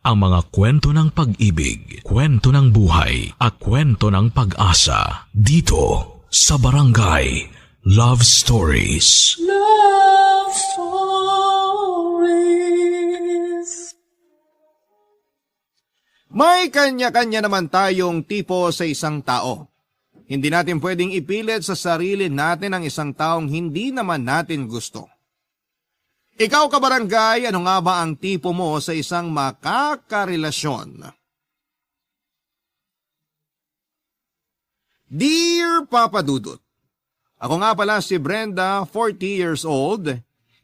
Ang mga kwento ng pag-ibig, kwento ng buhay, at kwento ng pag-asa dito sa Barangay Love Stories. Love Stories. May kanya-kanya naman tayong tipo sa isang tao. Hindi natin pwedeng ipilit sa sarili natin ang isang taong hindi naman natin gusto. Ikaw kabarangay, ano nga ba ang tipo mo sa isang makakarelasyon? Dear Papa Dudut, ako nga pala si Brenda, 40 years old,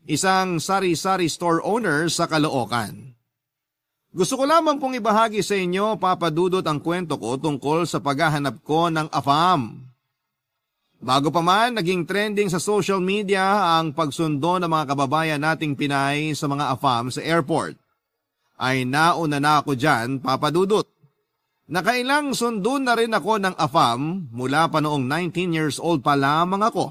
isang sari-sari store owner sa Caloocan. Gusto ko lamang pong ibahagi sa inyo, Papa Dudut, ang kwento ko tungkol sa paghahanap ko ng AFAM. Bago pa man, naging trending sa social media ang pagsundo ng mga kababayan nating Pinay sa mga AFAM sa airport. Ay nauna na ako dyan, Papa Dudut. Nakailang sundo na rin ako ng AFAM mula pa noong 19 years old pa lamang ako.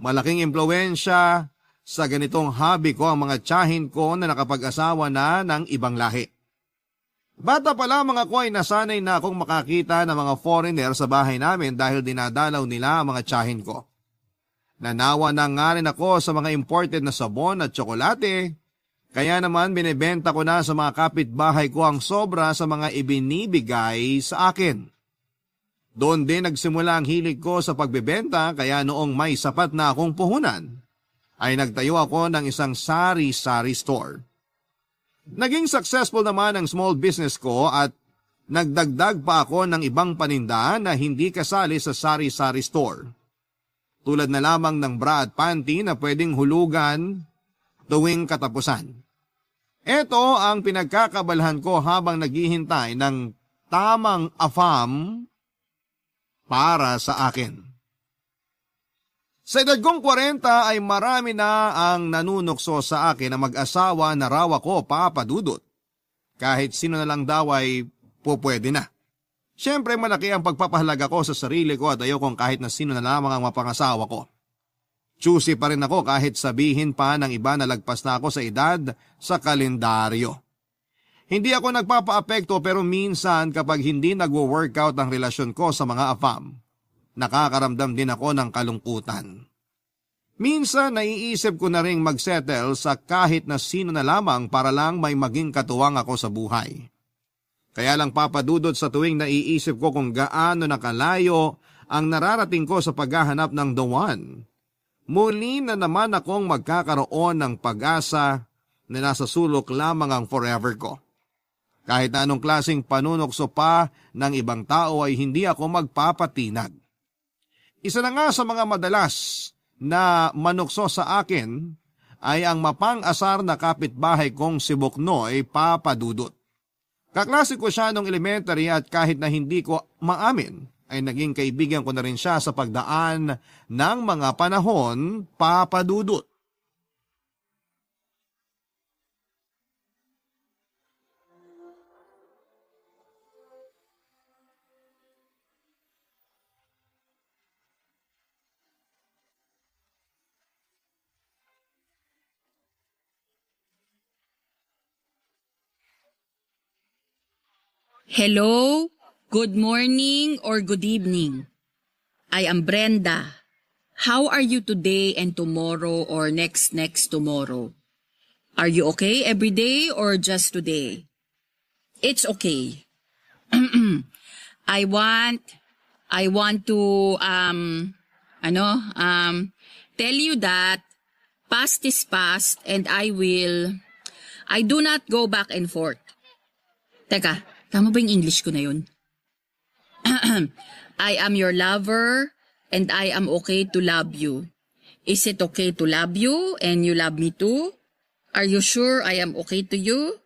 Malaking impluwensya sa ganitong hobby ko ang mga tiyahin ko na nakapag-asawa na ng ibang lahi. Bata pa lamang ako ay nasanay na akong makakita ng mga foreigner sa bahay namin dahil dinadalaw nila ang mga tiyahin ko. Nanawa na nga rin ako sa mga imported na sabon at tsokolate, kaya naman binibenta ko na sa mga kapitbahay ko ang sobra sa mga ibinibigay sa akin. Doon din nagsimula ang hilig ko sa pagbebenta, kaya noong may sapat na akong puhunan, ay nagtayo ako ng isang sari-sari store. Naging successful naman ang small business ko at nagdagdag pa ako ng ibang paninda na hindi kasali sa sari-sari store. Tulad na lamang ng bra at panty na pwedeng hulugan tuwing katapusan. Ito ang pinagkakabalhan ko habang naghihintay ng tamang AFAM para sa akin. Sa edad kong 40 ay marami na ang nanunukso sa akin na mag-asawa na raw ako, Papa Dudut. Kahit sino na lang daw ay pupwede na. Siyempre malaki ang pagpapahalaga ko sa sarili ko at ayokong kahit na sino na lamang ang mapangasawa ko. Choosy pa rin ako kahit sabihin pa ng iba na lagpas na ako sa edad sa kalendaryo. Hindi ako nagpapaapekto pero minsan kapag hindi nagwo-workout ang relasyon ko sa mga AFAM, nakakaramdam din ako ng kalungkutan. Minsan naiisip ko na ring magsettle sa kahit na sino na lamang para lang may maging katuwang ako sa buhay. Kaya lang Papa Dudut, sa tuwing naiisip ko kung gaano nakalayo ang nararating ko sa paghahanap ng the one, muli na naman akong magkakaroon ng pag-asa na nasa sulok lamang ang forever ko. Kahit na anong klaseng panunokso pa ng ibang tao ay hindi ako magpapatinag. Isa na nga sa mga madalas na manukso sa akin ay ang mapang-asar na kapitbahay kong si Buknoy, Papa Dudut. Kaklase ko siya nung elementary at kahit na hindi ko maamin ay naging kaibigan ko na rin siya sa pagdaan ng mga panahon, Papa Dudut. Hello, good morning or good evening. I am Brenda. How are you today and tomorrow or next tomorrow? Are you okay every day or just today? It's okay. I want to tell you that past is past and I do not go back and forth. Teka, tama ba yung English ko na yun? I am your lover and I am okay to love you. Is it okay to love you and you love me too? Are you sure I am okay to you?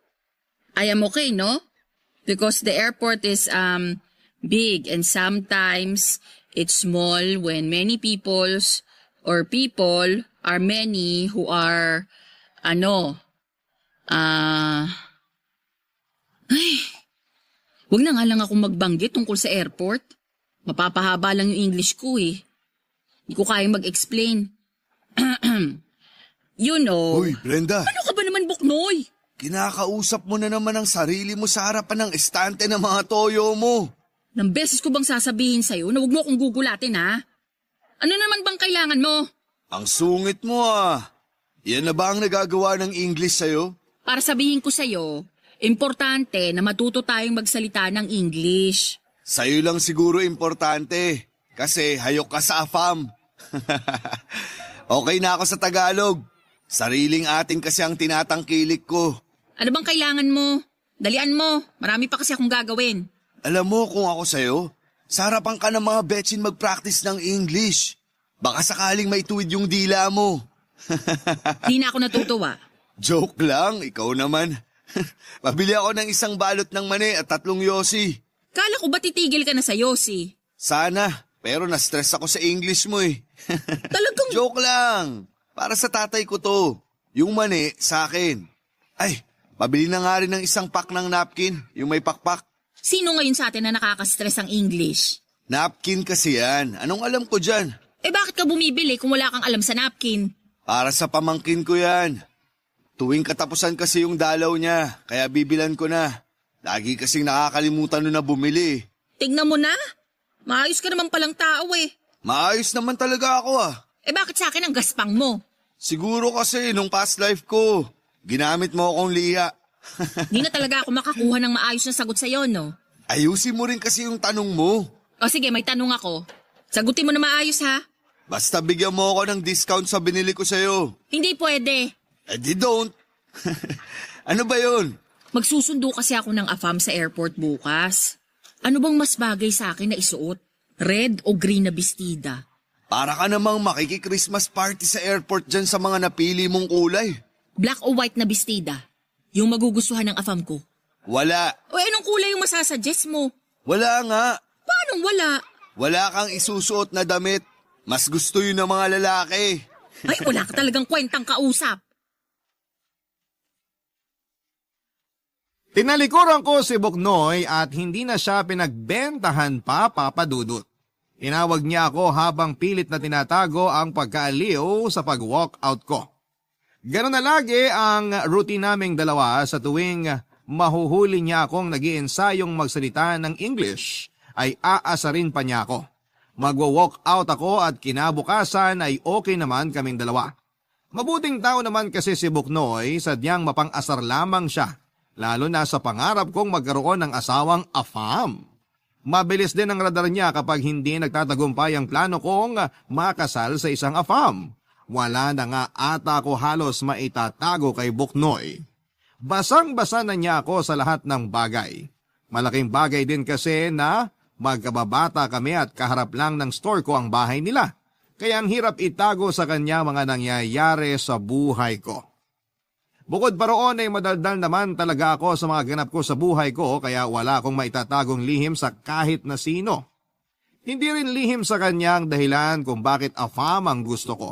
I am okay, no? Because the airport is big and sometimes it's small when many people are many who are wag na nga lang akong magbanggit tungkol sa airport. Mapapahaba lang yung English ko eh. Hindi ko kayang mag-explain. You know. Uy, Brenda. Ano ka ba naman, Buknoy? Kinakausap mo na naman ang sarili mo sa harapan ng estante ng mga toyo mo. Nang beses ko bang sasabihin sa'yo na huwag mo akong gugulatin, ha? Ano naman bang kailangan mo? Ang sungit mo ah. Yan na ba ang nagagawa ng English sa'yo? Para sabihin ko sa'yo, importante na matuto tayong magsalita ng English. Sa'yo lang siguro importante. Kasi hayok ka sa AFAM. Okay na ako sa Tagalog. Sariling atin kasi ang tinatangkilik ko. Ano bang kailangan mo? Dalian mo, marami pa kasi akong gagawin. Alam mo kung ako sa'yo, sa harapan ka ng mga betsin mag-practice ng English. Baka sakaling maituwid yung dila mo. Di na ako natutuwa. Joke lang, ikaw naman. Pabili ako ng isang balot ng mani at 3 yosi. Kala ko ba titigil ka na sa Yossi? Sana, pero na-stress ako sa English mo eh. Talagang... Joke lang. Para sa tatay ko to. Yung mani, sa akin. Ay, pabili na nga rin ng isang pack ng napkin, yung may pakpak. Sino ngayon sa atin na nakaka-stress ang English? Napkin kasi yan. Anong alam ko dyan? Eh bakit ka bumibili kung wala kang alam sa napkin? Para sa pamangkin ko yan. Tuwing katapusan kasi yung dalaw niya, kaya bibilan ko na. Lagi kasing nakakalimutan nun na bumili. Tignan mo na. Maayos ka naman palang tao eh. Maayos naman talaga ako ah. Eh bakit sa akin ang gaspang mo? Siguro kasi nung past life ko, ginamit mo akong liha. Di na talaga ako makakuha ng maayos na sagot sa'yo, no? Ayusin mo rin kasi yung tanong mo. O sige, may tanong ako. Sagutin mo na maayos ha. Basta bigyan mo ako ng discount sa binili ko sa'yo. Hindi pwede. Eh di don't. Ano ba yun? Magsusundo kasi ako ng AFAM sa airport bukas. Ano bang mas bagay sa akin na isuot? Red o green na bestida? Para ka namang makiki-Christmas party sa airport dyan sa mga napili mong kulay. Black o white na bestida? Yung magugustuhan ng AFAM ko. Wala. O anong kulay yung masasuggest mo? Wala nga. Paanong wala? Wala kang isusuot na damit. Mas gusto yun ng mga lalaki. Ay, wala ka talagang kwentang kausap. Tinalikuran ko si Buknoy at hindi na siya pinagbentahan pa, Papa Dudut. Tinawag niya ako habang pilit na tinatago ang pagkaaliw sa pag-walk out ko. Ganon na lagi ang routine naming dalawa sa tuwing mahuhuli niya akong nag-iensayong magsalita ng English ay aasarin pa niya ako. Magwa-walk out ako at kinabukasan ay okay naman kaming dalawa. Mabuting tao naman kasi si Buknoy, sadyang mapang-asar lamang siya, lalo na sa pangarap kong magkaroon ng asawang AFAM. Mabilis din ang radar niya kapag hindi nagtatagumpay ang plano kong makasal sa isang AFAM. Wala na nga ata ako halos maitatago kay Buknoy. Basang-basa na niya ako sa lahat ng bagay. Malaking bagay din kasi na magkababata kami at kaharap lang ng store ko ang bahay nila. Kaya ang hirap itago sa kanya mga nangyayari sa buhay ko. Bukod pa roon ay madaldal naman talaga ako sa mga ganap ko sa buhay ko kaya wala akong maitatagong lihim sa kahit na sino. Hindi rin lihim sa kanya ang dahilan kung bakit AFAM ang gusto ko.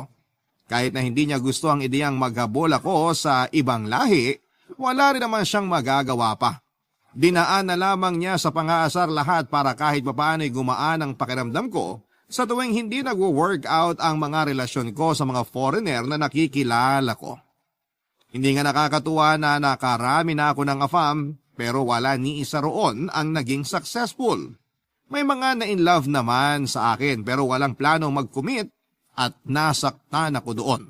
Kahit na hindi niya gusto ang ideyang maghabol ako sa ibang lahi, wala rin naman siyang magagawa pa. Dinaan na lamang niya sa pang-aasar lahat para kahit papaano'y gumaan ang pakiramdam ko sa tuwing hindi nagwo-work out ang mga relasyon ko sa mga foreigner na nakikilala ko. Hindi nga nakakatuwa na nakarami na ako ng AFAM pero wala ni isa roon ang naging successful. May mga na-in-love naman sa akin pero walang planong mag-commit at nasaktan ako doon.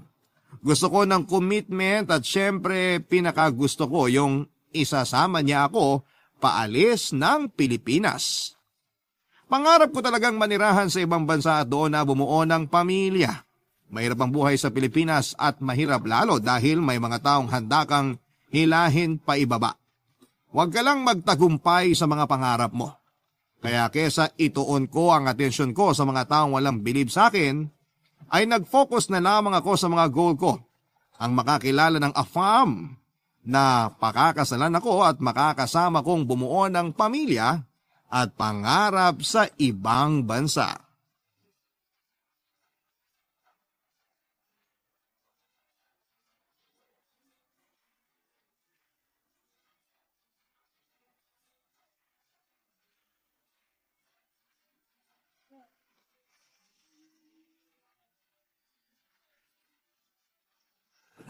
Gusto ko ng commitment at syempre pinakagusto ko yung isasama niya ako paalis ng Pilipinas. Pangarap ko talagang manirahan sa ibang bansa at doon na bumuo ng pamilya. Mahirap ang buhay sa Pilipinas at mahirap lalo dahil may mga taong handa kang hilahin pa ibaba. Huwag ka lang magtagumpay sa mga pangarap mo. Kaya kesa ituon ko ang atensyon ko sa mga taong walang bilib sa akin, ay nag-focus na lamang ako sa mga goal ko. Ang makakilala ng AFAM na pakakasalan ako at makakasama kong bumuo ng pamilya at pangarap sa ibang bansa.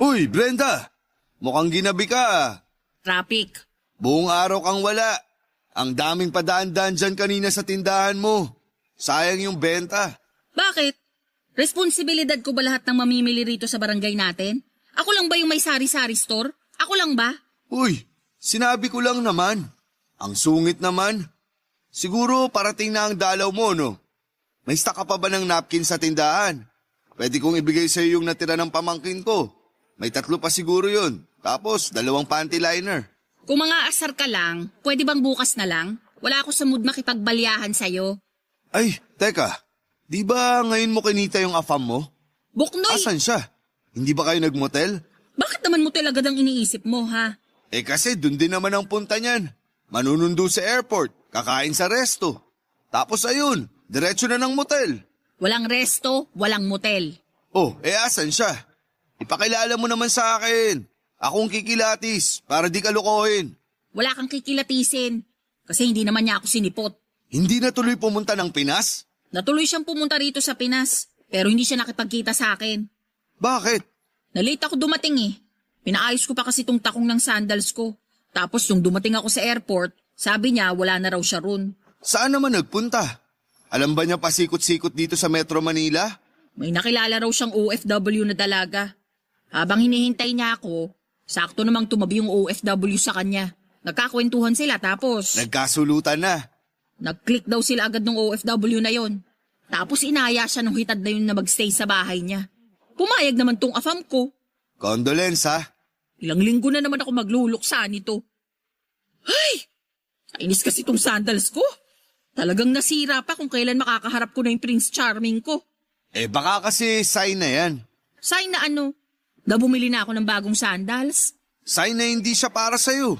Uy, Brenda! Mukhang ginabi ka. Traffic. Buong araw kang wala. Ang daming padaan-daan dyan kanina sa tindahan mo. Sayang yung benta. Bakit? Responsibilidad ko ba lahat ng mamimili rito sa barangay natin? Ako lang ba yung may sari-sari store? Ako lang ba? Uy, sinabi ko lang naman. Ang sungit naman. Siguro parating na ang dalaw mo, no? May stock ka pa ba ng napkin sa tindahan? Pwede kong ibigay sa iyo yung natira ng pamangkin ko. May 3 pa siguro yun. Tapos 2 panty liner. Kung mga asar ka lang, pwede bang bukas na lang? Wala ako sa mood makipagbalyahan sa'yo. Ay, teka. Di ba ngayon mo kinita yung afam mo? Buknoy, Asan siya? Hindi ba kayo nagmotel? bakit naman mo agad ang iniisip mo, ha? Eh kasi dun din naman ang punta niyan. Manunundo sa airport, kakain sa resto. Tapos ayun, diretso na ng motel. Walang resto, walang motel. Oh, eh asan siya? Ipakilala mo naman sa akin. Akong kikilatis, para di ka lukohin. Wala kang kikilatisin. Kasi hindi naman niya ako sinipot. Hindi na tuloy pumunta ng Pinas? Natuloy siyang pumunta rito sa Pinas, pero hindi siya nakipagkita sa akin. Bakit? Nalate ako dumating eh. Pinaayos ko pa kasi tong takong ng sandals ko. Tapos nung dumating ako sa airport, sabi niya wala na raw siya ron. Saan naman nagpunta? Alam ba niya pasikot-sikot dito sa Metro Manila? May nakilala raw siyang OFW na dalaga. Habang hinihintay niya ako, sakto namang tumabi yung OFW sa kanya. Nagkakwentuhan sila tapos Nagkasulutan na. nag-click daw sila agad ng OFW na yon. Tapos inaya siya nung hitad na yun na magstay sa bahay niya. Pumayag naman tong afam ko. Condolence ha? Ilang linggo na naman ako magluluksa nito. Ay! Kainis kasi tong sandals ko. Talagang nasira pa kung kailan makakaharap ko na yung Prince Charming ko. Eh baka kasi sign na yan. Sign na ano? Na bumili na ako ng bagong sandals? Sign na hindi siya para sa'yo.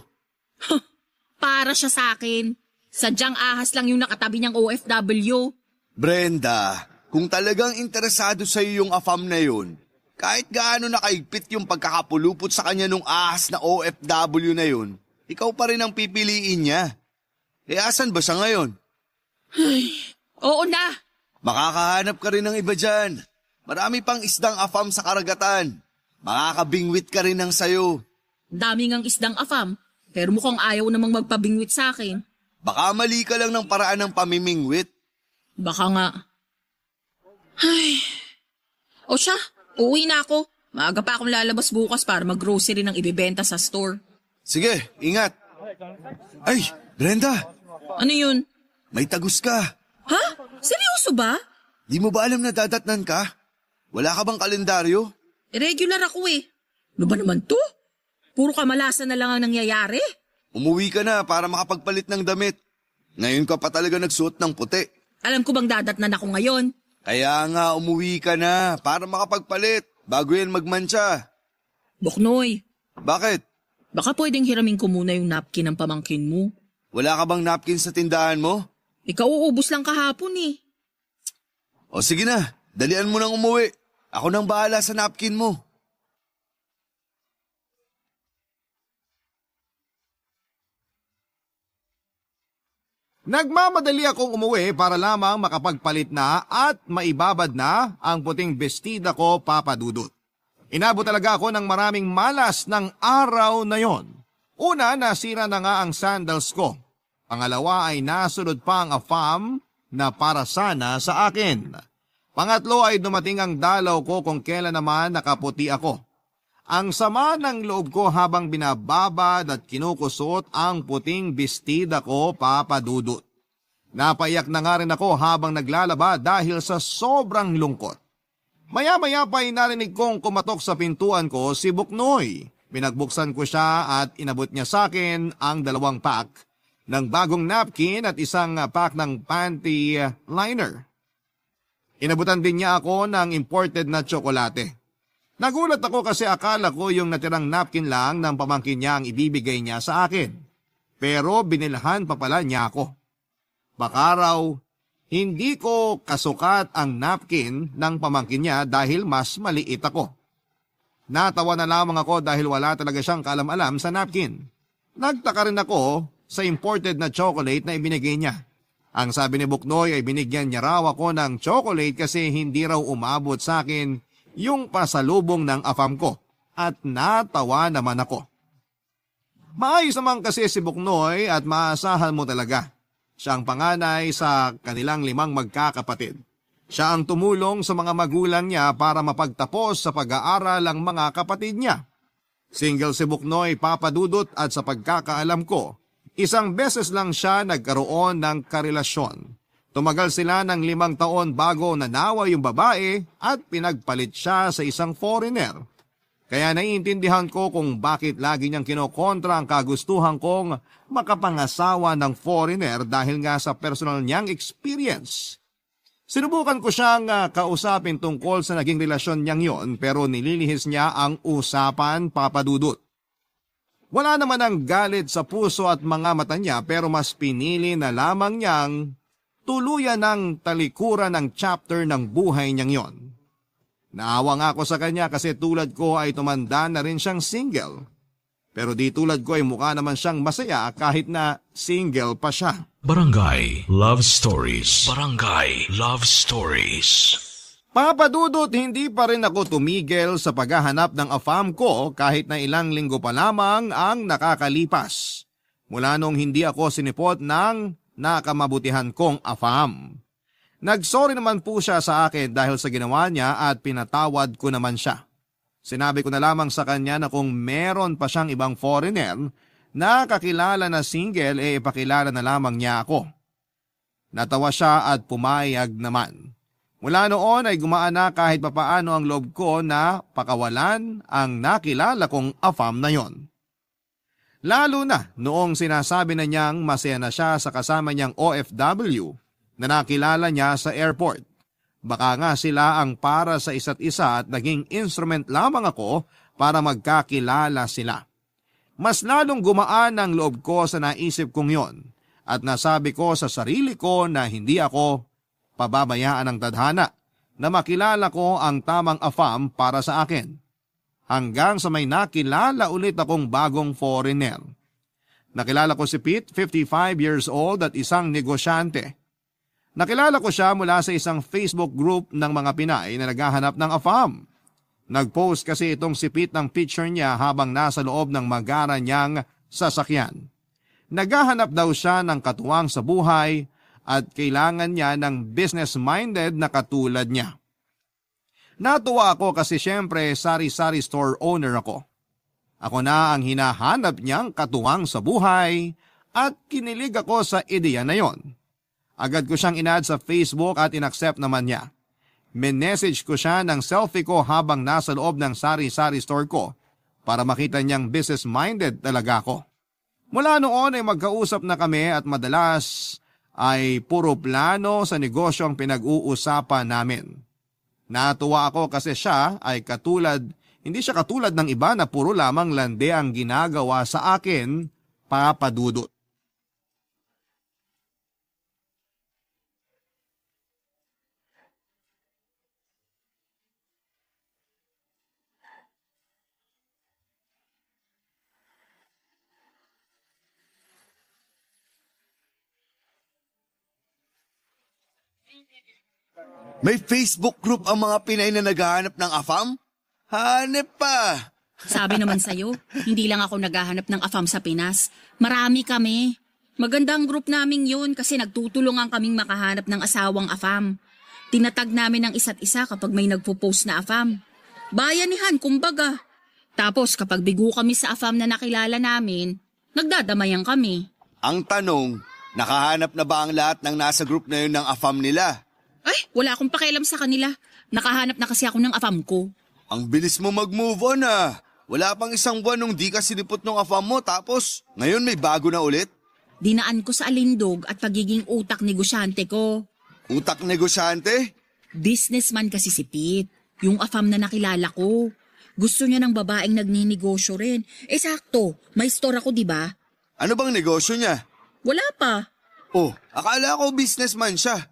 Para siya sa akin. Sadyang ahas lang yung nakatabi niyang OFW. Brenda, kung talagang interesado sa'yo yung afam na yun, kahit gaano nakaigpit yung pagkakapulupot sa kanya nung ahas na OFW na yun, ikaw pa rin ang pipiliin niya. Eh asan ba siya ngayon? Oo na. Makakahanap ka rin ng iba dyan. Marami pang isdang afam sa karagatan. Makakabingwit ka rin ng sayo. Dami ngang isdang afam, pero mukhang ayaw namang magpabingwit sa akin. Baka mali ka lang ng paraan ng pamimingwit. Baka nga. Ay. O siya, uuwi na ako. Maaga pa akong lalabas bukas para mag-grocery ng ibibenta sa store. Sige, ingat. Ay, Brenda, Ano yun? may tagus ka. Ha? Seryoso ba? Di mo ba alam na dadatnan ka? Wala ka bang kalendaryo? Irregular ako eh. Ano ba naman to? Puro kamalasan na lang ang nangyayari. Umuwi ka na para makapagpalit ng damit. Ngayon ka pa talaga nagsuot ng puti. Alam ko bang dadatnan ako ngayon? Kaya nga umuwi ka na para makapagpalit bago yan magmantsa. Buknoy, Bakit? baka pwedeng hiramin ko muna yung napkin ng pamangkin mo. Wala ka bang napkin sa tindahan mo? Ikaw uubos lang kahapon eh. O sige na, dalian mo nang umuwi. Ako nang bahala sa napkin mo. Nagmamadali akong umuwi para lamang makapagpalit na at maibabad na ang puting bestida ko, Papa Dudut. Inabot talaga ako ng maraming malas ng araw na yon. Una, nasira na nga ang sandals ko. Pangalawa ay nasunod pa ang afam na para sana sa akin. Pangatlo ay dumating ang dalaw ko kung kailan naman nakaputi ako. Ang sama ng loob ko habang binababad at kinukusot ang puting bestida ko, Papa Dudut. Napaiyak na nga rin ako habang naglalaba dahil sa sobrang lungkot. Maya-maya pa ay narinig kong kumatok sa pintuan ko si Buknoy. Pinagbuksan ko siya at inabot niya sa akin ang 2 pack ng bagong napkin at isang pack ng panty liner. Inabutan din niya ako ng imported na tsokolate. Nagulat ako kasi akala ko yung natirang napkin lang ng pamangkin niya ang ibibigay niya sa akin. Pero binilhan pa pala niya ako. Baka raw, hindi ko kasukat ang napkin ng pamangkin niya dahil mas maliit ako. Natawa na lamang ako dahil wala talaga siyang kaalam-alam sa napkin. Nagtaka rin ako sa imported na chocolate na ibinigay niya. Ang sabi ni Buknoy ay binigyan niya raw ako ng chocolate kasi hindi raw umabot sa akin yung pasalubong ng afam ko at natawa naman ako. Maayos naman kasi si Buknoy at maasahan mo talaga. Siya ang panganay sa kanilang 5 magkakapatid. Siya ang tumulong sa mga magulang niya para mapagtapos sa pag-aaral ang mga kapatid niya. Single si Buknoy, Papa Dudut, at sa pagkakaalam ko, 1 beses lang siya nagkaroon ng karelasyon. Tumagal sila ng 5 taon bago nanawa yung babae at pinagpalit siya sa isang foreigner. Kaya naiintindihan ko kung bakit lagi niyang kinokontra ang kagustuhan kong makapangasawa ng foreigner dahil nga sa personal niyang experience. Sinubukan ko siyang kausapin tungkol sa naging relasyon niyang yon pero nililihis niya ang usapan, Papa Dudut. Wala naman ang galit sa puso at mga mata niya pero mas pinili na lamang niyang tuluyan ng talikuran ng chapter ng buhay niyang yon. Naawa nga ako sa kanya kasi tulad ko ay tumanda na rin siyang single. Pero di tulad ko ay mukha naman siyang masaya kahit na single pa siya. Barangay Love Stories. Barangay Love Stories. Papa Dudut, hindi pa rin ako tumigil sa paghahanap ng AFAM ko kahit na ilang linggo pa lamang ang nakakalipas. Mula nung hindi ako sinipot ng nakamabutihan kong AFAM. Nagsorry naman po siya sa akin dahil sa ginawa niya at pinatawad ko naman siya. Sinabi ko na lamang sa kanya na kung meron pa siyang ibang foreigner na kakilala na single ipakilala na lamang niya ako. Natawa siya at pumayag naman. Mula noon ay gumaan na kahit papaano ang loob ko na pakawalan ang nakilala kong AFAM na yon. Lalo na noong sinasabi na niyang masaya na siya sa kasama niyang OFW na nakilala niya sa airport. Baka nga sila ang para sa isa't isa at naging instrument lamang ako para magkakilala sila. Mas lalong gumaan ang loob ko sa naisip kong yon at nasabi ko sa sarili ko na hindi ako pababayaan ng tadhana na makilala ko ang tamang AFAM para sa akin. Hanggang sa may nakilala ulit akong bagong foreigner. Nakilala ko si Pete, 55 years old at isang negosyante. Nakilala ko siya mula sa isang Facebook group ng mga Pinay na naghahanap ng AFAM. Nag-post kasi itong si Pete ng picture niya habang nasa loob ng magara niyang sasakyan. Naghahanap daw siya ng katuwang sa buhay at kailangan niya ng business-minded na katulad niya. Natuwa ako kasi syempre sari-sari store owner ako. Ako na ang hinahanap niyang katuwang sa buhay at kinilig ako sa ideya na yon. Agad ko siyang in-add sa Facebook at in-accept naman niya. Minessage ko siya ng selfie ko habang nasa loob ng sari-sari store ko para makita niyang business-minded talaga ako. Mula noon ay magkausap na kami at madalas ay puro plano sa negosyo ang pinag-uusapan namin. Natuwa ako kasi hindi siya katulad ng iba na puro lamang lande ang ginagawa sa akin, Papa Dudut. May Facebook group ang mga Pinay na naghahanap ng AFAM? Hanep pa! Sabi naman sa'yo, hindi lang ako naghahanap ng AFAM sa Pinas. Marami kami. Magandang group naming yun kasi nagtutulungan kaming makahanap ng asawang AFAM. Tinatag namin ang isa't isa kapag may nagpo-post na AFAM. Bayanihan, kumbaga. Tapos kapag bigo kami sa AFAM na nakilala namin, nagdadamayan kami. Ang tanong, nakahanap na ba ang lahat ng nasa group na yun ng AFAM nila? Ay, wala akong pakialam sa kanila. Nakahanap na kasi ako ng AFAM ko. Ang bilis mo mag-move on ah. Wala pang 1 buwan nung di ka sinipot ng AFAM mo tapos ngayon may bago na ulit? Dinaan ko sa alindog at pagiging utak negosyante ko. Utak negosyante? Businessman kasi si Pete. Yung AFAM na nakilala ko. Gusto niya ng babaeng nagninegosyo rin. Sakto, may store ako, di ba? Ano bang negosyo niya? Wala pa. Oh, akala ko businessman siya.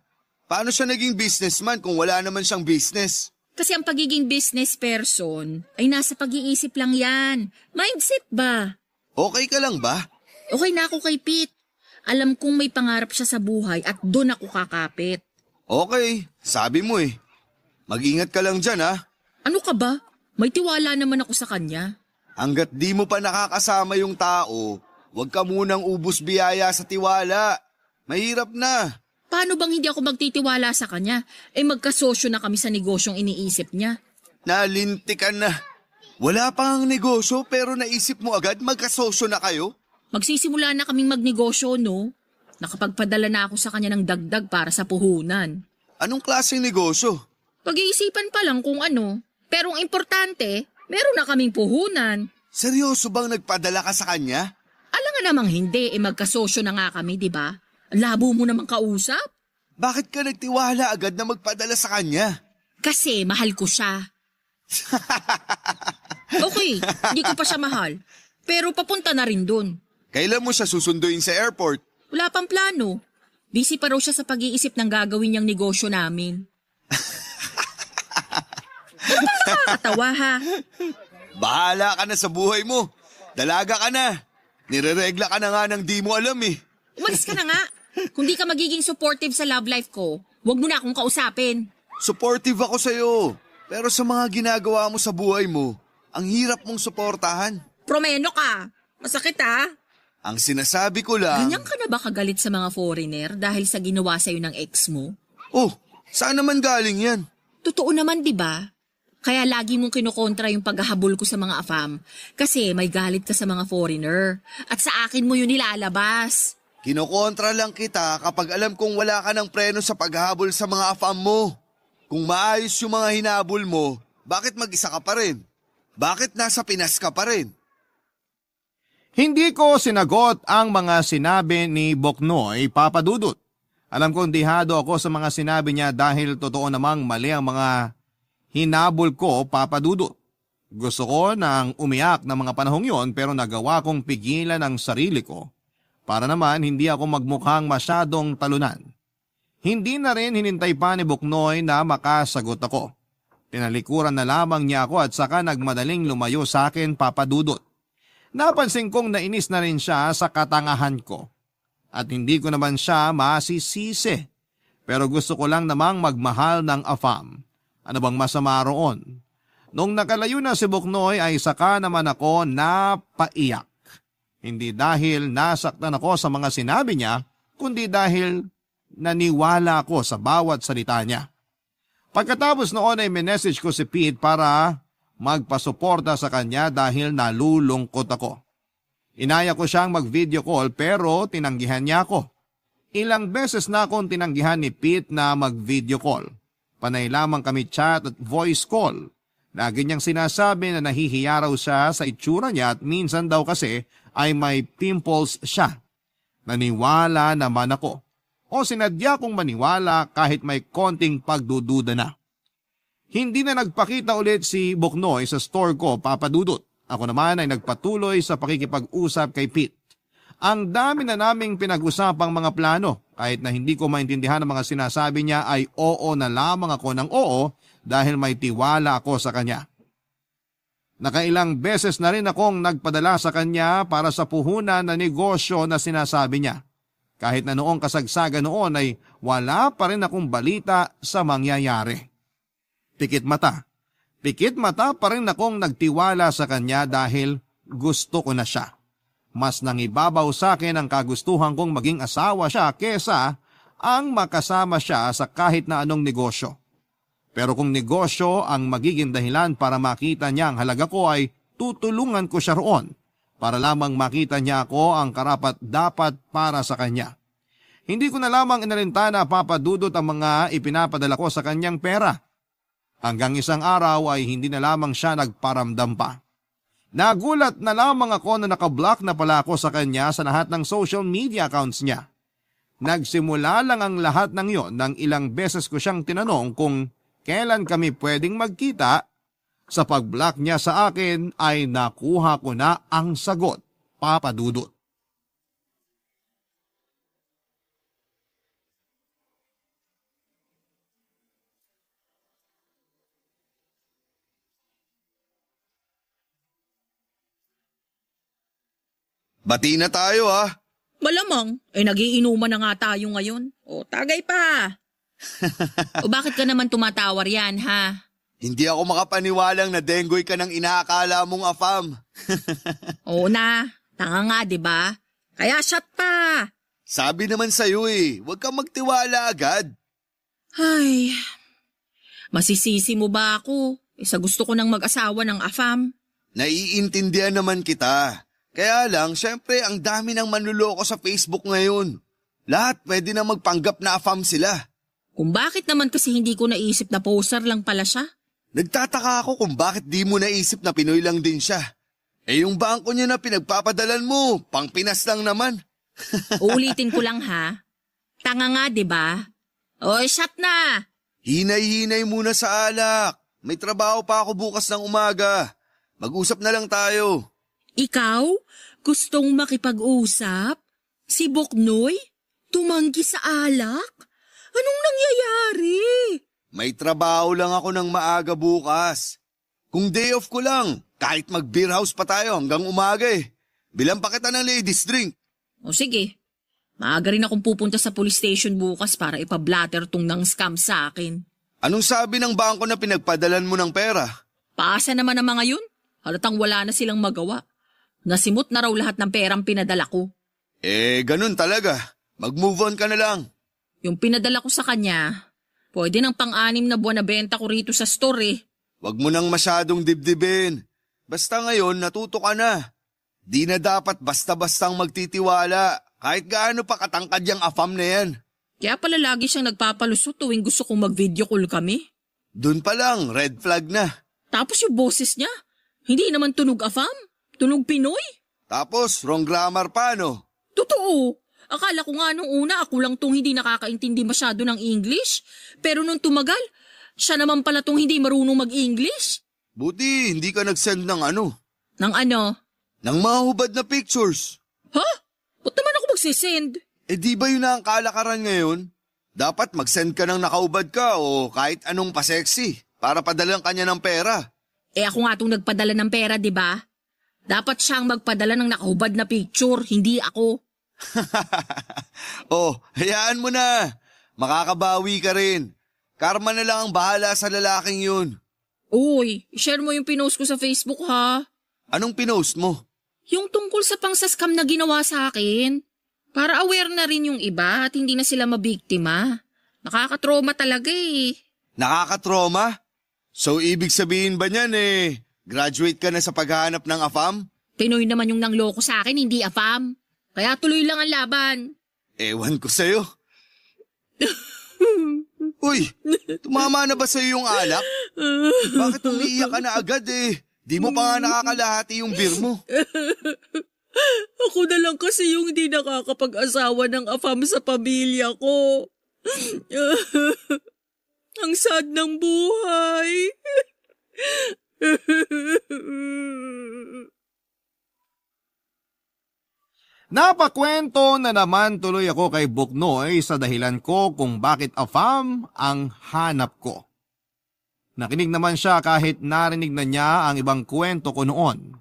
Paano siya naging businessman kung wala naman siyang business? Kasi ang pagiging business person ay nasa pag-iisip lang yan. Mindset ba? Okay ka lang ba? Okay na ako kay Pete. Alam kong may pangarap siya sa buhay at doon ako kakapit. Okay, sabi mo eh. Mag-ingat ka lang dyan ah. Ano ka ba? May tiwala naman ako sa kanya. Hanggat di mo pa nakakasama yung tao, huwag ka munang ubus biyaya sa tiwala. Mahirap na. Paano bang hindi ako magtitiwala sa kanya? Magkasosyo na kami sa negosyong iniisip niya. Nalintikan na. Wala pang negosyo pero naisip mo agad magkasosyo na kayo? Magsisimula na kaming magnegosyo, no? Nakapagpadala na ako sa kanya ng dagdag para sa puhunan. Anong klaseng negosyo? Pag-iisipan pa lang kung ano. Pero ang importante, meron na kaming puhunan. Seryoso bang nagpadala ka sa kanya? Alam nga namang hindi, magkasosyo na nga kami, di ba? Labo mo namang kausap. Bakit ka nagtiwala agad na magpadala sa kanya? Kasi mahal ko siya. Okay, hindi ko pa siya mahal. Pero papunta na rin dun. Kailan mo siya susunduin sa airport? Wala pang plano. Busy pa raw siya sa pag-iisip ng gagawin niyang negosyo namin. Ba't ba nakakatawa ha? Bahala ka na sa buhay mo. Dalaga ka na. Nireregla ka na nga ng di mo alam eh. Umalis ka na nga. Kung di ka magiging supportive sa love life ko, huwag mo na akong kausapin. Supportive ako sa'yo. Pero sa mga ginagawa mo sa buhay mo, ang hirap mong suportahan. Promeno ka. Masakit ha? Ang sinasabi ko lang... Ganyan ka na ba kagalit sa mga foreigner dahil sa ginawa sa'yo ng ex mo? Oh, saan naman galing yan? Totoo naman, di ba? Kaya lagi mong kinukontra yung paghahabol ko sa mga afam. Kasi may galit ka sa mga foreigner. At sa akin mo yun nilalabas. Kinokontra lang kita kapag alam kong wala ka ng preno sa paghahabol sa mga afam mo. Kung maayos yung mga hinabol mo, bakit mag-isa ka pa rin? Bakit nasa Pinas ka pa rin? Hindi ko sinagot ang mga sinabi ni Boknoy, Papa Dudut. Alam kong dihado ako sa mga sinabi niya dahil totoo namang mali ang mga hinabol ko, Papa Dudut. Gusto ko nang umiyak ng mga panahong yon pero nagawa kong pigilan ang sarili ko para naman hindi ako magmukhang masyadong talunan. Hindi na rin hinintay pa ni Boknoy na makasagot ako. Tinalikuran na lamang niya ako at saka nagmadaling lumayo sa akin, Papa Dudut. Napansin kong nainis na rin siya sa katangahan ko. At hindi ko naman siya masisisi. Pero gusto ko lang namang magmahal ng afam. Ano bang masama roon? Nung nakalayo na si Boknoy ay saka naman ako napaiyak. Hindi dahil nasaktan ako sa mga sinabi niya, kundi dahil naniwala ako sa bawat salita niya. Pagkatapos noon ay minessage ko si Pete para magpasuporta sa kanya dahil nalulungkot ako. Inaya ko siyang mag-video call pero tinanggihan niya ako. Ilang beses na akong tinanggihan ni Pete na mag-video call. Panay lamang kami chat at voice call. Lagi niyang sinasabi na nahihiya raw siya sa itsura niya at minsan daw kasi ay may pimples siya. Naniwala naman ako. O sinadya kong maniwala kahit may konting pagdududa na. Hindi na nagpakita ulit si Boknoy sa store ko, Papa Dudut. Ako naman ay nagpatuloy sa pakikipag-usap kay Pete. Ang dami na naming pinag-usapang mga plano. Kahit na hindi ko maintindihan ang mga sinasabi niya ay oo na lamang ako ng oo dahil may tiwala ako sa kanya. Nakailang beses na rin akong nagpadala sa kanya para sa puhunan na negosyo na sinasabi niya. Kahit na noong kasagsagan noon ay wala pa rin akong balita sa mangyayari. Pikit mata pa rin akong nagtiwala sa kanya dahil gusto ko na siya. Mas nangibabaw sa akin ang kagustuhan kong maging asawa siya kesa ang makasama siya sa kahit na anong negosyo. Pero kung negosyo ang magiging dahilan para makita niya ang halaga ko ay tutulungan ko siya roon para lamang makita niya ako ang karapat dapat para sa kanya. Hindi ko na lamang inalintana, Papa Dudut, ang mga ipinapadala ko sa kanyang pera. Hanggang isang araw ay hindi na lamang siya nagparamdam pa. Nagulat na lamang ako na nakablock na pala ako sa kanya sa lahat ng social media accounts niya. Nagsimula lang ang lahat ng yon nang ilang beses ko siyang tinanong kung kailan kami pwedeng magkita. Sa pag-block niya sa akin ay nakuha ko na ang sagot, Papa Dudut. Bati na tayo ha. Malamang, nagiinuman na nga tayo ngayon. O, tagay pa. O bakit ka naman tumatawar yan, ha? Hindi ako makapaniwalang na denggoy ka ng inaakala mong afam. Oo na, tanga nga, di ba? Kaya shot pa. Sabi naman sa'yo huwag kang magtiwala agad. Ay, masisisi mo ba ako? Sa gusto ko nang mag-asawa ng afam. Naiintindihan naman kita. Kaya lang, syempre ang dami ng manluloko sa Facebook ngayon. Lahat pwede na magpanggap na afam sila. Kung bakit naman kasi hindi ko naisip na poser lang pala siya? Nagtataka ako kung bakit di mo naisip na Pinoy lang din siya. Yung bangko niya na pinagpapadalan mo, pang Pinas lang naman. Uulitin ko lang ha. Tanga nga, di ba? Oy, shot na! Hinay-hinay muna sa alak. May trabaho pa ako bukas ng umaga. Mag-usap na lang tayo. Ikaw? Gustong makipag-usap? Si Boknoy? Tumanggi sa alak? Anong nangyayari? May trabaho lang ako ng maaga bukas. Kung day off ko lang, kahit mag-beer house pa tayo hanggang umaga Bilang pa kita ng ladies drink. O sige, maaga rin akong pupunta sa police station bukas para ipablatter tong nang scam sa akin. Anong sabi ng bangko na pinagpadalan mo ng pera? Paasa naman ang mga yun? Halatang wala na silang magawa. Nasimot na raw lahat ng perang pinadala ko. Ganun talaga. Mag-move on ka na lang. Yung pinadala ko sa kanya, pwede ng pang-anim na buwan na benta ko rito sa store Wag mo nang masyadong dibdibin. Basta ngayon natuto ka na. Di na dapat basta-bastang magtitiwala. Kahit gaano pa katangkad yung afam na yan. Kaya pala lagi siyang nagpapalusot tuwing gusto kong mag-video call kami. Dun pa lang, red flag na. Tapos yung boses niya, hindi naman tunog afam, tunog Pinoy. Tapos, wrong grammar pa, no? Totoo. Akala ko nga nung una ako lang tong hindi nakakaintindi masyado ng English. Pero nung tumagal, siya naman pala tong hindi marunong mag-English. Buti, hindi ka nag-send ng ano? Ng ano? Ng mga hubad na pictures. Ha? Ba't naman ako magsisend? Di ba yun na ang kalakaran ngayon? Dapat mag-send ka ng nakaubad ka o kahit anong pa-sexy para padalang kanya ng pera. Ako nga tong nagpadala ng pera, di ba? Dapat siyang magpadala ng nakahubad na picture, hindi ako. Hayaan mo na. Makakabawi ka rin. Karma na lang ang bahala sa lalaking yun. Uy, share mo yung pinost ko sa Facebook ha. Anong pinost mo? Yung tungkol sa pang-scam na ginawa sa akin. Para aware na rin yung iba at hindi na sila mabiktima. Nakakatrauma talaga Nakakatrauma? So ibig sabihin ba niyan graduate ka na sa paghahanap ng afam? Pinoy naman yung nangloko sa akin, hindi afam. Kaya tuloy lang ang laban. Ewan ko sa'yo. Uy, tumama na ba sa'yo yung alak? Bakit umiiyak ka na agad Di mo pa nga nakakalahati yung beer mo. Ako na lang kasi yung hindi nakakapag-asawa ng afam sa pamilya ko. Ang sad ng buhay. Napakwento na naman tuloy ako kay Buknoy sa dahilan ko kung bakit afam ang hanap ko. Nakinig naman siya kahit narinig na niya ang ibang kwento ko noon.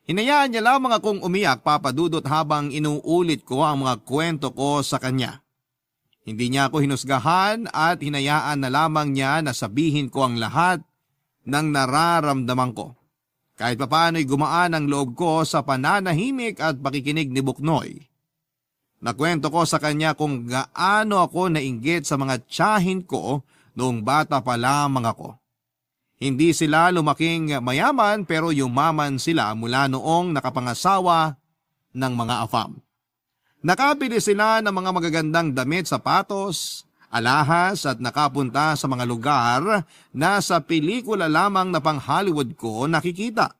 Hinayaan niya lamang akong umiyak, Papa Dudut, habang inuulit ko ang mga kwento ko sa kanya. Hindi niya ako hinusgahan at hinayaan na lamang niya na sabihin ko ang lahat ng nararamdaman ko. Kahit papano'y gumaan ang loob ko sa pananahimik at pakikinig ni Buknoy. Nakwento ko sa kanya kung gaano ako nainggit sa mga tiyahin ko noong bata pa lamang ako. Hindi sila lumaking mayaman pero yumaman sila mula noong nakapangasawa ng mga afam. Nakabili sila ng mga magagandang damit, sapatos, alahas at nakapunta sa mga lugar na sa pelikula lamang na pang Hollywood ko nakikita.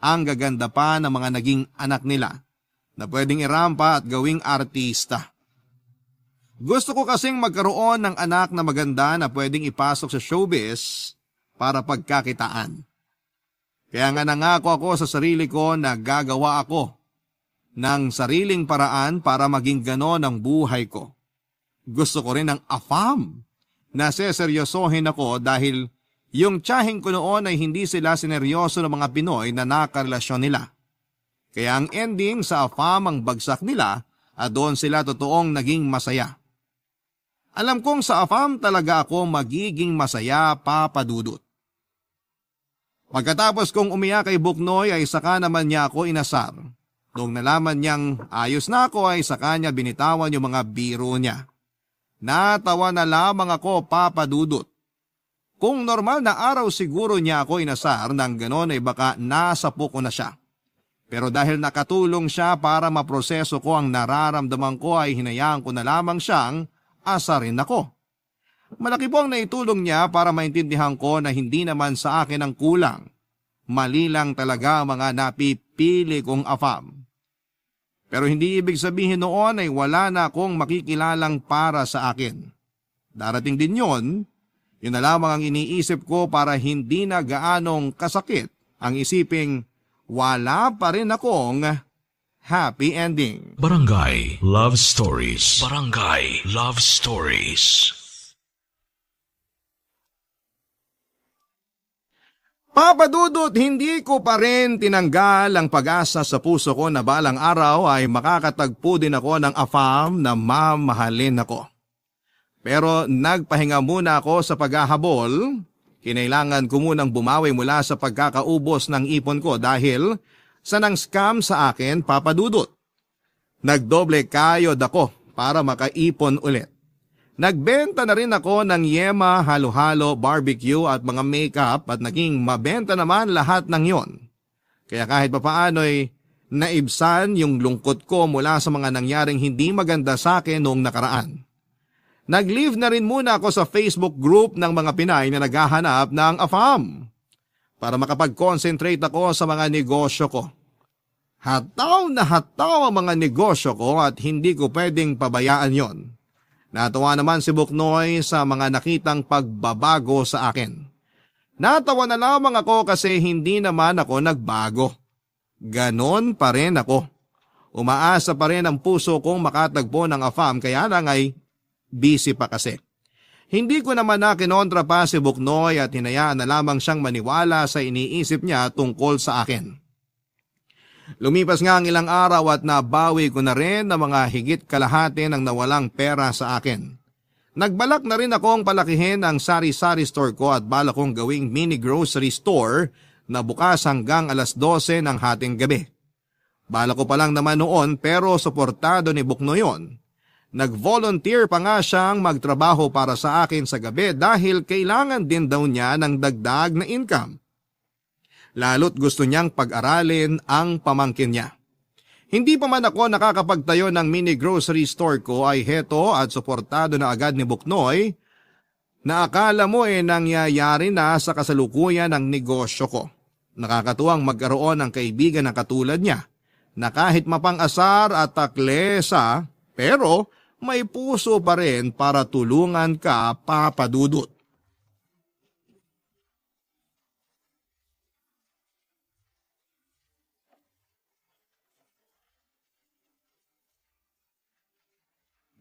Ang gaganda pa ng mga naging anak nila na pwedeng irampa at gawing artista. Gusto ko kasing magkaroon ng anak na maganda na pwedeng ipasok sa showbiz para pagkakitaan. Kaya nga nangako ako sa sarili ko na gagawa ako ng sariling paraan para maging ganon ang buhay ko. Gusto ko rin ng afam na seseryosohin ako dahil yung tiyahin ko noon ay hindi sila sineryoso ng mga Pinoy na nakarelasyon nila. Kaya ang ending sa afam ang bagsak nila at doon sila totoong naging masaya. Alam kong sa afam talaga ako magiging masaya, Papa Dudut. Pagkatapos kong umiyak kay Buknoy ay saka naman niya ako inasar. Noong nalaman niyang ayos na ako ay saka niya binitawan yung mga biro niya. Natawa na lamang ako, Papa Dudut. Kung normal na araw siguro niya ako inasar, nang ganon ay baka nasapo ko na siya. Pero dahil nakatulong siya para maproseso ko ang nararamdaman ko ay hinayaan ko na lamang siyang asarin ako. Malaki po ang naitulong niya para maintindihan ko na hindi naman sa akin ang kulang. Mali lang talaga ang mga napipili kong AFAM. Pero hindi ibig sabihin noon ay wala na akong makikilalang para sa akin. Darating din yon, yun na lamang ang iniisip ko para hindi na gaanong kasakit ang isiping wala pa rin akong happy ending. Barangay Love Stories. Barangay Love Stories. Papa Dudut, hindi ko pa rin tinanggal ang pag-asa sa puso ko na balang araw ay makakatagpo din ako ng AFAM na mamahalin ako. Pero nagpahinga muna ako sa paghahabol. Kinailangan ko munang bumawi mula sa pagkakaubos ng ipon ko dahil sa nang scam sa akin, Papa Dudut. Nagdoble kayod ako para makaipon ulit. Nagbenta na rin ako ng yema, halo-halo, barbecue at mga makeup at naging mabenta naman lahat ng yon. Kaya kahit papaano'y naibsan yung lungkot ko mula sa mga nangyaring hindi maganda sa akin noong nakaraan. Nag-leave na rin muna ako sa Facebook group ng mga Pinay na naghahanap ng AFAM para makapag-concentrate ako sa mga negosyo ko. Hataw na hataw ang mga negosyo ko at hindi ko pwedeng pabayaan yon. Natawa naman si Buknoy sa mga nakitang pagbabago sa akin. Natawa na lamang ako kasi hindi naman ako nagbago. Ganon pa rin ako. Umaasa pa rin ang puso kong makatagpo ng AFAM kaya lang ay busy pa kasi. Hindi ko naman na kinontra pa si Buknoy at hinayaan na lamang siyang maniwala sa iniisip niya tungkol sa akin. Lumipas nga ang ilang araw at nabawi ko na rin ang mga higit kalahati ng nawalang pera sa akin. Nagbalak na rin akong palakihin ang sari-sari store ko at balak kong gawing mini grocery store na bukas hanggang alas 12 ng hating gabi. Balak ko pa lang naman noon pero suportado ni Bukno yon. Nag-volunteer pa nga siyang magtrabaho para sa akin sa gabi dahil kailangan din daw niya ng dagdag na income. Lalo't gusto niyang pag-aralin ang pamangkin niya. Hindi pa man ako nakakapagtayo ng mini grocery store ko ay heto at suportado na agad ni Buknoy na akala mo nangyayari na sa kasalukuyan ng negosyo ko. Nakakatuwang magkaroon ng kaibigan na katulad niya na kahit mapang-asar at taklesa pero may puso pa rin para tulungan ka, Papa Dudut.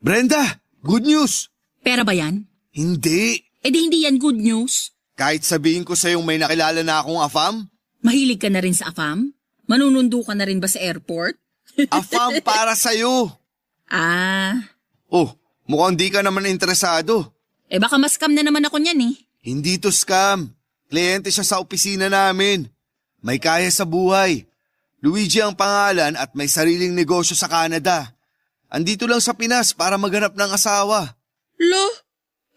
Brenda, good news! Pera ba yan? Hindi. Eh di hindi yan good news. Kahit sabihin ko sa'yong may nakilala na akong AFAM, Mahilig ka na rin sa AFAM? Manunundo ka na rin ba sa airport? AFAM para sa'yo. Ah, Oh, mukhang di ka naman interesado. eh baka mas-scam na naman ako niyan eh. Hindi to scam. Kliyente siya sa opisina namin. May kaya sa buhay. Luigi ang pangalan at may sariling negosyo sa Canada. Andito lang sa Pinas para maghanap ng asawa. Lo,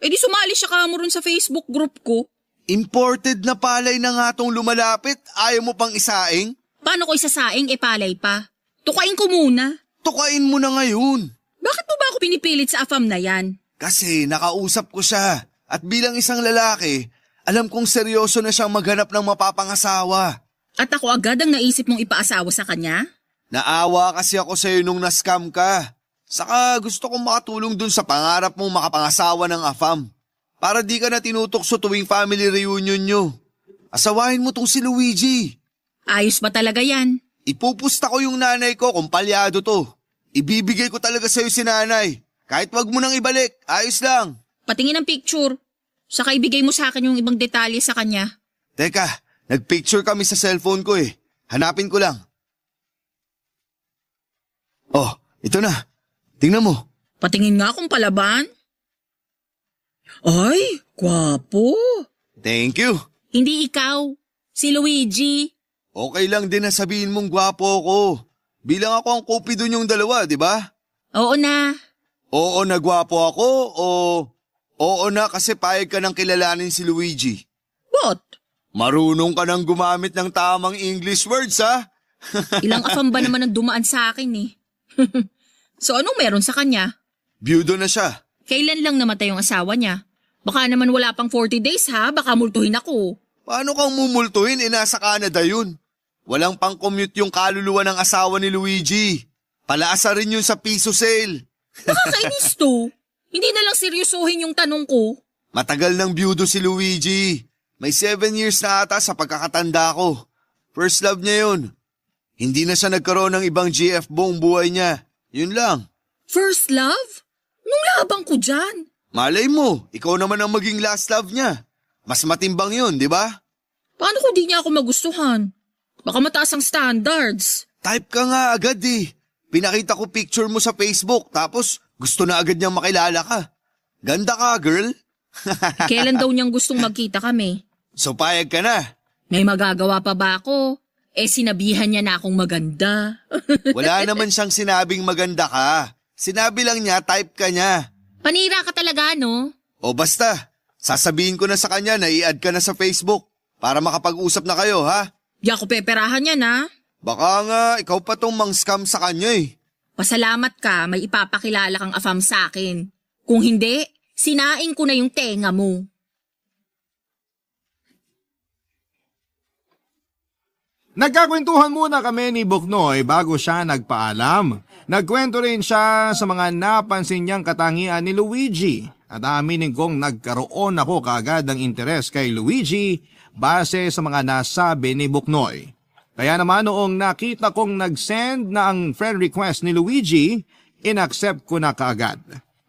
eh di sumali siya ka mo rin sa Facebook group ko. Imported na palay na nga tong lumalapit. Ayaw mo pang isaing? Paano ko isasaing palay pa? Tukain ko muna. Tukain mo na ngayon. Bakit mo ba ako pinipilit sa AFAM na yan? Kasi nakausap ko siya. At bilang isang lalaki, alam kong seryoso na siyang maghanap ng mapapangasawa. At ako agad ang naisip mong ipaasawa sa kanya? Naawa kasi ako sa'yo nung na-scam ka. Saka gusto kong makatulong dun sa pangarap mong makapangasawa ng AFAM. Para di ka na tinutokso tuwing family reunion nyo. Asawahin mo tong si Luigi. Ayos ba talaga yan? Ipupusta ko yung nanay ko kung palyado to. Ibibigay ko talaga sa'yo si nanay. Kahit wag mo nang ibalik, ayos lang. Patingin ang picture. Saka ibigay mo sa akin yung ibang detalye sa kanya. Teka, nagpicture kami sa cellphone ko eh. Hanapin ko lang. Oh, ito na. Tingnan mo. Patingin nga kung palaban. Ay, gwapo. Thank you. Hindi ikaw. Si Luigi. Okay lang din na sabihin mong gwapo ako. Bilang ako ang kupido niyong dalawa, di ba? Oo na. Oo na gwapo ako o oo na kasi payag ka nang kilalanin si Luigi. What? Marunong ka nang gumamit ng tamang English words, ha? Ilang afam ba naman ang dumaan sa akin eh. So anong meron sa kanya? Byudo na siya. Kailan lang namatay yung asawa niya? Baka naman wala pang 40 days ha, baka multuhin ako. Paano kang mumultuhin? Nasa Canada yun. Walang pang-commute yung kaluluwa ng asawa ni Luigi. Palaasa rin yun sa piso sale. Nakakainis to. Hindi na lang seryosohin yung tanong ko. Matagal ng byudo si Luigi. May 7 years na ata sa pagkakatanda ko. First love niya yun. Hindi na siya nagkaroon ng ibang GF buong buhay niya. Yun lang. First love? Nung labang ko dyan. Malay mo, ikaw naman ang maging last love niya. Mas matimbang yun, di ba? Paano kung di niya ako magustuhan? Baka mataas ang standards. Type ka nga agad eh. Pinakita ko picture mo sa Facebook tapos gusto na agad niyang makilala ka. Ganda ka, girl. Kailan daw niyang gustong magkita kami? So payag ka na. May magagawa pa ba ako? Sinabihan niya na akong maganda. Wala naman siyang sinabing maganda ka. Sinabi lang niya type ka niya. Panira ka talaga, no? O basta, sasabihin ko na sa kanya na i-add ka na sa Facebook para makapag-usap na kayo, ha? Di ako peperahan niya na. Baka nga ikaw pa tong mang-scam sa kanya eh. Pasalamat ka, may ipapakilala kang afam sa akin. Kung hindi, sinaing ko na yung tenga mo. Nagkakwentuhan muna kami ni Buknoy bago siya nagpaalam. Nagkwento rin siya sa mga napansin niyang katangian ni Luigi at aminin kong nagkaroon ako kaagad ng interes kay Luigi base sa mga nasabi ni Buknoy. Kaya naman noong nakita kong nag-send na ang friend request ni Luigi, inaccept ko na kaagad.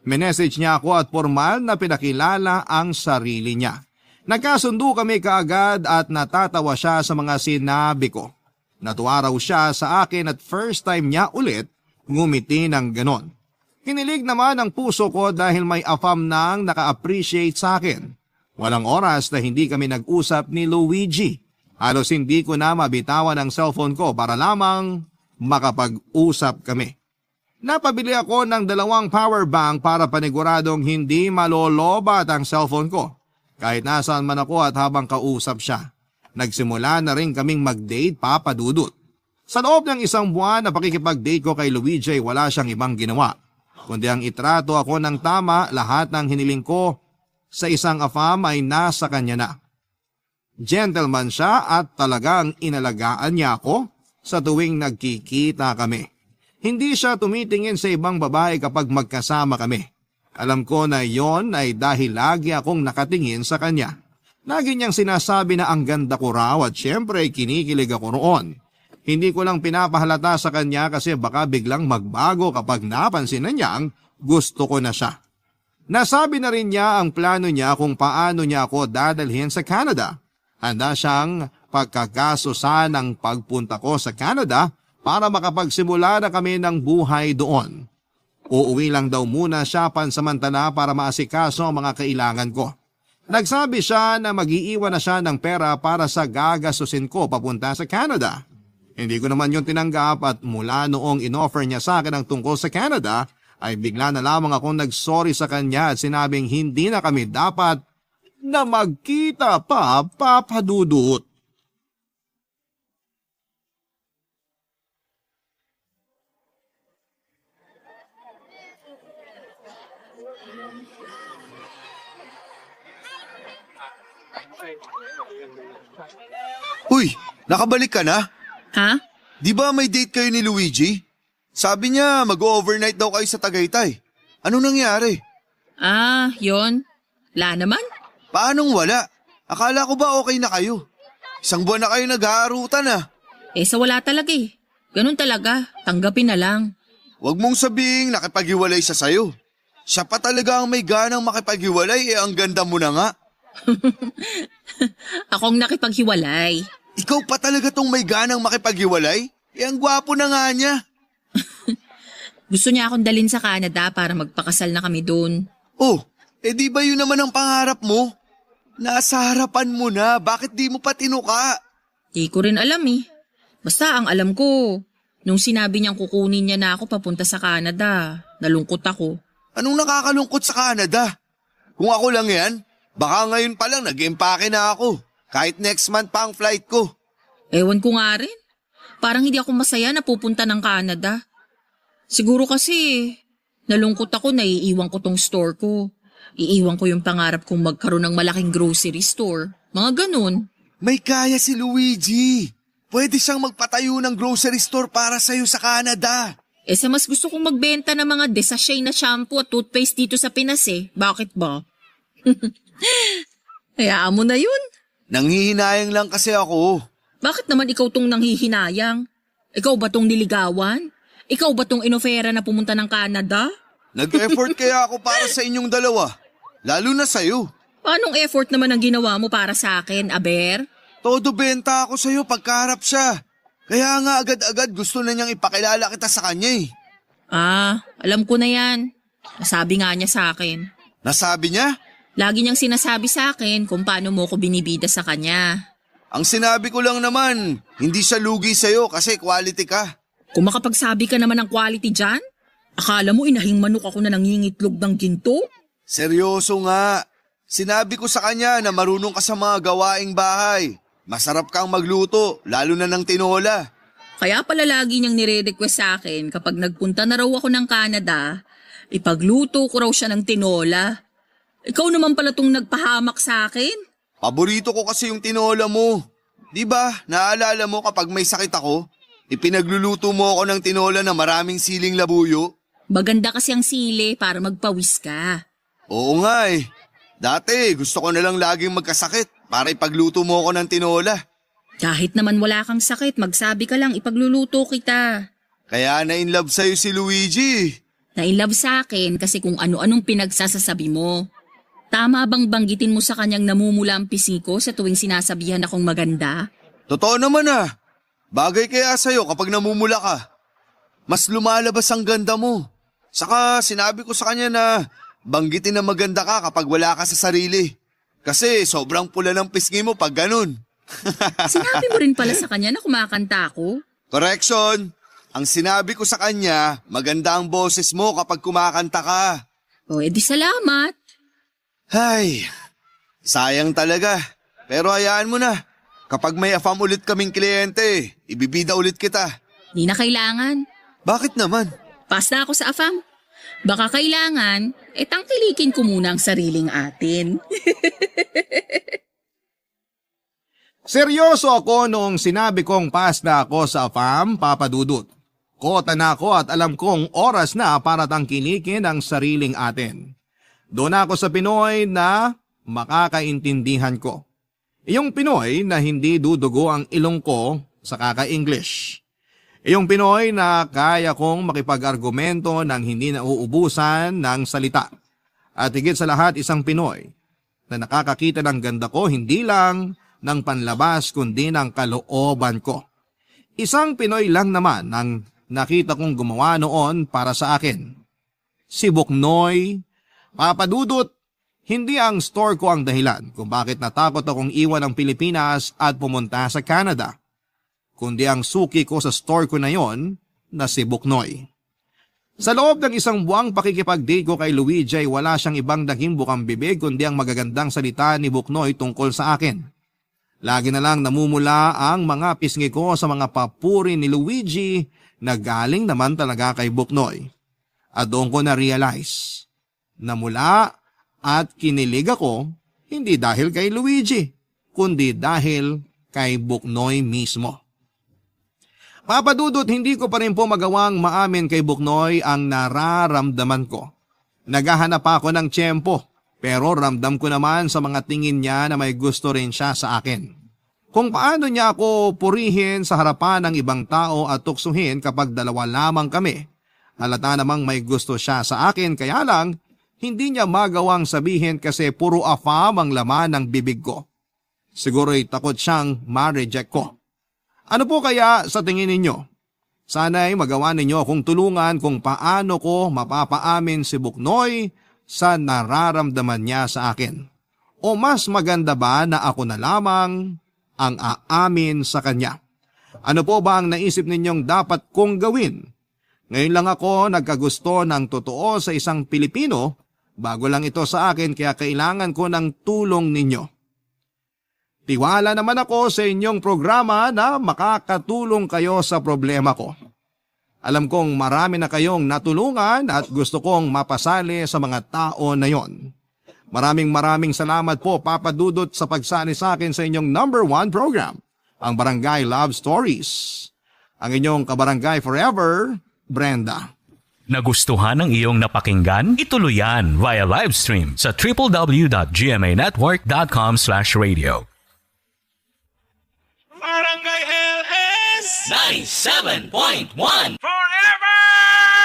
Minessage niya ako at formal na pinakilala ang sarili niya. Nagkasundo kami kaagad at natatawa siya sa mga sinabi ko. Natuwa raw siya sa akin at first time niya ulit ngumiti ng ganon. Kinilig naman ang puso ko dahil may afam nang naka-appreciate sa akin. Walang oras na hindi kami nag-usap ni Luigi. Halos hindi ko na mabitawan ang cellphone ko para lamang makapag-usap kami. Napabili ako ng 2 power bank para paniguradong hindi malolobat ang cellphone ko. Kahit nasaan man ako at habang kausap siya. Nagsimula na rin kaming mag-date, Papa Dudut. Sa loob ng 1 buwan na pakikipag-date ko kay Luigi, wala siyang ibang ginawa. Kundi ang itrato ako ng tama, lahat ng hiniling ko sa isang afam ay nasa kanya na. Gentleman siya at talagang inalagaan niya ako sa tuwing nagkikita kami. Hindi siya tumitingin sa ibang babae kapag magkasama kami. Alam ko na yon ay dahil lagi akong nakatingin sa kanya. Lagi niyang sinasabi na ang ganda ko raw at syempre kinikilig ako roon. Hindi ko lang pinapahalata sa kanya kasi baka biglang magbago kapag napansin na niyang gusto ko na siya. Nasabi na rin niya ang plano niya kung paano niya ako dadalhin sa Canada. Handa siyang pagkakasusan ng pagpunta ko sa Canada para makapagsimula na kami ng buhay doon. Uuwi lang daw muna siya pansamantala para maasikaso ang mga kailangan ko. Nagsabi siya na mag-iiwan na siya ng pera para sa gagastusin ko papunta sa Canada. Hindi ko naman yung tinanggap at mula noong inoffer niya sa akin ang tungkol sa Canada, ay bigla na lamang akong nagsorry sa kanya at sinabing hindi na kami dapat na magkita pa, Papa Dudut. Uy, nakabalik ka na? Ha? Di ba may date kayo ni Luigi? Sabi niya mag-overnight daw kayo sa Tagaytay. Anong nangyari? Yon. Wala naman. Paanong wala? Akala ko ba okay na kayo? 1 buwan na kayo nag-aarutan ah. Sa wala talaga eh. Ganun talaga. Tanggapin na lang. Huwag mong sabihing nakipaghiwalay siya sa'yo. Siya pa talaga ang may ganang makipaghiwalay ang ganda mo na nga. Akong nakipaghiwalay. Ikaw pa talaga tong may ganang makipaghiwalay? Ang gwapo na nga niya. Gusto niya akong dalhin sa Canada para magpakasal na kami doon. Oh, di ba yun naman ang pangarap mo? Nasa harapan mo na, bakit di mo pa tinuka? Di ko rin alam eh. Basta ang alam ko, nung sinabi niyang kukunin niya na ako papunta sa Canada, nalungkot ako. Anong nakakalungkot sa Canada? Kung ako lang yan, baka ngayon pa lang nag-empake na ako. Kahit next month pa ang flight ko. Ewan ko nga rin. Parang hindi ako masaya na pupunta ng Canada. Siguro kasi nalungkot ako na iiwan ko tong store ko. Iiwan ko yung pangarap kong magkaroon ng malaking grocery store. Mga ganun. May kaya si Luigi. Pwede siyang magpatayo ng grocery store para sa'yo sa Canada. Sa mas gusto kong magbenta ng mga desashay na shampoo at toothpaste dito sa Pinas eh. Bakit ba? Hayaan mo na yun. Nanghihinayang lang kasi ako. Bakit naman ikaw tong nanghihinayang? Ikaw ba tong niligawan? Ikaw ba tong inofera na pumunta ng Canada? Nag-effort kaya ako para sa inyong dalawa. Lalo na sa'yo. Anong effort naman ang ginawa mo para sa akin, Aber? Todo benta ako sa'yo pagkaharap siya. Kaya nga agad-agad gusto na niyang ipakilala kita sa kanya eh. Alam ko na yan. Nasabi nga niya sa akin. Nasabi niya? Lagi niyang sinasabi sa akin kung paano mo ko binibida sa kanya. Ang sinabi ko lang naman, hindi siya lugi sa'yo kasi quality ka. Kung makapagsabi ka naman ng quality dyan, akala mo inahing manok ako na nangingitlog ng ginto? Seryoso nga. Sinabi ko sa kanya na marunong ka sa mga gawaing bahay. Masarap kang magluto, lalo na ng tinola. Kaya pala lagi niyang nire-request sa akin kapag nagpunta na raw ako ng Canada, ipagluto ko raw siya ng tinola. Ikaw naman pala tong nagpahamak sa akin. Paborito ko kasi yung tinola mo. Di ba, naalala mo kapag may sakit ako, ipinagluluto mo ako ng tinola na maraming siling labuyo? Maganda kasi ang sili para magpawis ka. Oo nga eh. Dati gusto ko na lang laging magkasakit para ipagluto mo ako ng tinola. Kahit naman wala kang sakit, magsabi ka lang ipagluluto kita. Kaya na-inlove sa'yo si Luigi. Na-inlove sa akin kasi kung ano-anong pinagsasasabi mo. Tama bang banggitin mo sa kanyang namumula ang pisngi ko sa tuwing sinasabihan akong maganda? Totoo naman ah. Bagay kaya sa'yo kapag namumula ka. Mas lumalabas ang ganda mo. Saka sinabi ko sa kanya na banggitin na maganda ka kapag wala ka sa sarili. Kasi sobrang pula ng pisngi mo pag ganun. Sinabi mo rin pala sa kanya na kumakanta ako? Correction! Ang sinabi ko sa kanya, maganda ang boses mo kapag kumakanta ka. O edi salamat. Ay, sayang talaga. Pero hayaan mo na. Kapag may afam ulit kaming kliyente, ibibida ulit kita. Di na kailangan. Bakit naman? Pass na ako sa AFAM. Baka kailangan, tangkilikin ko muna ang sariling atin. Seryoso ako noong sinabi kong pass na ako sa AFAM, Papa Dudut. Kota na ako at alam kong oras na para tangkilikin ang sariling atin. Doon ako sa Pinoy na makakaintindihan ko. Iyong Pinoy na hindi dudugo ang ilong ko sa kaka-English. Iyong Pinoy na kaya kong makipag-argumento nang hindi nauubusan ng salita. At higit sa lahat isang Pinoy na nakakakita ng ganda ko hindi lang ng panlabas kundi ng kalooban ko. Isang Pinoy lang naman ang nakita kong gumawa noon para sa akin. Si Buknoy. Papa Dudut, hindi ang store ko ang dahilan kung bakit natakot akong iwan ang Pilipinas at pumunta sa Canada, kundi ang suki ko sa store ko na yon na si Buknoy. Sa loob ng isang buwang pakikipag-date ko kay Luigi ay wala siyang ibang naging bukang bibig kundi ang magagandang salita ni Buknoy tungkol sa akin. Lagi na lang namumula ang mga pisngi ko sa mga papuri ni Luigi na galing naman talaga kay Buknoy. At doon ko na-realize na mula at kinilig ako hindi dahil kay Luigi, kundi dahil kay Buknoy mismo. Papa Dudut, hindi ko pa rin po magawang maamin kay Buknoy ang nararamdaman ko. Naghahanap ako ng tiyempo, pero ramdam ko naman sa mga tingin niya na may gusto rin siya sa akin. Kung paano niya ako purihin sa harapan ng ibang tao at tuksuhin kapag dalawa lamang kami, halata namang may gusto siya sa akin kaya lang hindi niya magawang sabihin kasi puro afam ang laman ng bibig ko. Siguro'y takot siyang ma-reject ko. Ano po kaya sa tingin ninyo? Sana'y magawa ninyo akong tulungan kung paano ko mapapaamin si Buknoy sa nararamdaman niya sa akin. O mas maganda ba na ako na lamang ang aamin sa kanya. Ano po ba ang naisip ninyong dapat kong gawin? Ngayon lang ako nagkagusto ng totoo sa isang Pilipino, bago lang ito sa akin kaya kailangan ko ng tulong ninyo. Tiwala naman ako sa inyong programa na makakatulong kayo sa problema ko. Alam kong marami na kayong natulungan at gusto kong mapasali sa mga tao na yon. Maraming salamat po Papa Dudut sa pagsali sa akin sa inyong number 1 program, ang Barangay Love Stories. Ang inyong kabarangay forever, Brenda. Nagustuhan ng iyong napakinggan? Ituloy yan via live stream sa www.gmanetwork.com/radio. Barangay LS 97.1 Forever!